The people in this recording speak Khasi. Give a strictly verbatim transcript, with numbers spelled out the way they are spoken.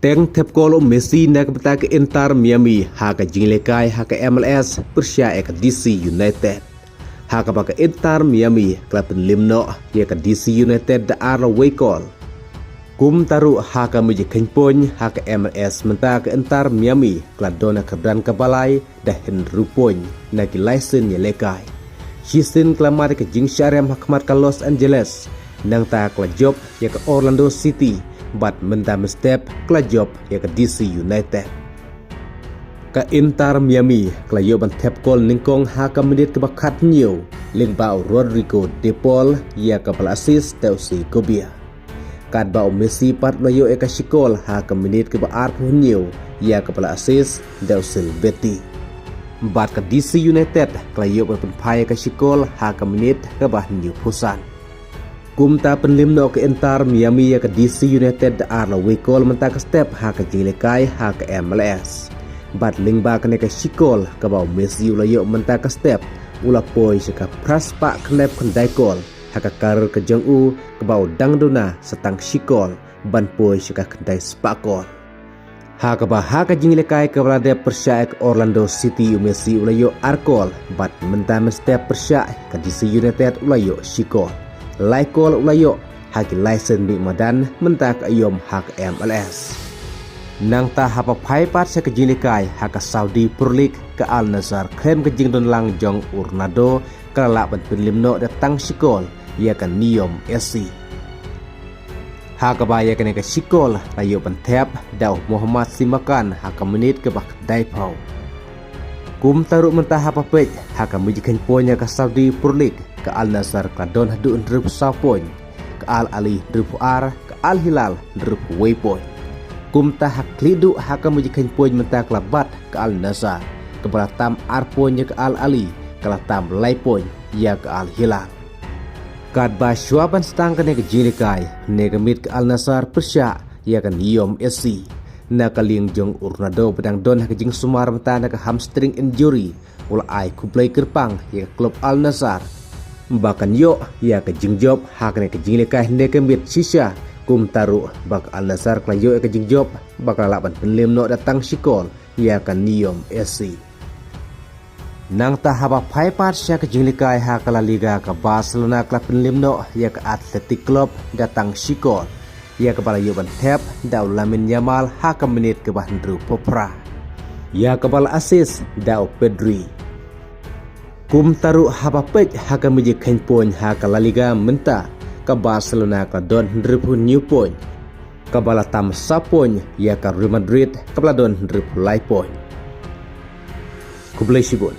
Teng thep kol u Messi na ka bynta ka Inter Miami ha ka jinglehkai ha ka M L S pyrshah ïa ka D C United. Ha kaba ka Inter Miami ka la pynlem noh ïa ka D C United da ar la wei kol. Kumta ruh ha ka mih jingkheiñ point ha ka M L S mynta ka Inter Miami ka la don ha ka kyrdan kaba lai da hynriew point na ki lai sien ïalehkai. Shisien ka la mad ïa ka jingshah rem ha khmat ka Los Angeles, nangta ka la jop ïa ka Orlando City bad mynta mynstep ka la jop ïa ka D C United. Ka Inter Miami ka la ïoh ban thep kol nyngkong ha ka minit kaba khathynñiew lyngba u Rodrigo De Paul ïa kaba la assist da u Segovia. Katba u Messi pat u la ïoh ïa ka shi kol ha ka minit kaba arphew hynñiew ïa kaba la assist da u Silbetti. Bad ka D C United ka la ïoh ban pynphai ïa ka shi kol ha ka minit kaba hynñiewphew san. Kumta pynlem noh ka Inter Miami ïa ka D C United da ar la wei kol mynta ka step ha ka jinglehkai ha ka M L S. Bad lyngba kane ka shi kol kaba u Messi u la ïoh mynta ka step, u la poi sha ka phra spah khyndaiphew khyndai kol ha ka career ka jong u kaba u dang duna sa tang shi kol ban poi sha ka khyndai spah kol. Ha kaba ha ka jinglehkai kaba la dep pyrshah ïa ka Orlando City u Messi u la ïoh ar kol bad mynta mynstep pyrshah ïa ka D C United u la ïoh shi kol. Lai kol u la ïoh ha ki lai sien mih madan mynta ka aïom ha ka M L S. Nangta haba phai pat sha ka jinglehkai ha ka Saudi Pro League, ka Al Nassr khlem ka jingdon lang jong u Ronaldo ka la lah ban pynlem noh da tang shi kol ïa ka Neom S C. Ha kaba ïa kane ka shi kol la ïoh ban thep da u Mohammad Simakan ha ka minit kaba khyndaiphew. Kumta ruh mynta haba peit ha ka mih jingkheiñ point ha ka Saudi Pro League, ka Al Nassr ka la don haduh hynriewphew saw point, ka Al Ahly hynriewphew ar, ka Al Hilal hynriewphew wei point. Kumta ha khlieh duh ha ka mih jingkheiñ point mynta ka la bat ka Al Nassr, kaba la tam ar point ïa ka Al Ahly, ka la tam lai point ïa ka Al Hilal. Katba shuwa ban sdang kane ka jinglehkai, hynne ka miet ka Al Nassr pyrshah ïa ka Neom S C. Na ka liang jong u Ronaldo ba dang don ha ka jingsumar mynta na ka hamstring injury, u la ai khublei kyrpang ïa ka klub Al Nassr ba kan ïoh ïa ka jingjop ha kane ka jinglehkai hynne ka miet shisha. Kumta ruh ba ka Al Nassr ka la ïoh ïa ka jingjop ba ka la lah ban pynlem noh da tang shi kol ïa ka Neom S C. Nangta haba phai pat sha ka jinglehkai ha ka La Liga, ka Barcelona ka la pynlem noh ïa ka Athletic Club da tang shi kol, ïa kaba la ïoh ban thep da u Lamine Yamal ha ka minit kaba hynriewphew phra, ïa kaba la assist da u Pedri. Kumta ruh haba peit ha ka mih jingkheiñ point ha ka La Liga mynta, ka Barcelona ka la don hynriewphew hynñiew point, kaba la tam saw point ïa ka Real Madrid kaba la don hynriewphew lai point. Khublei shibun.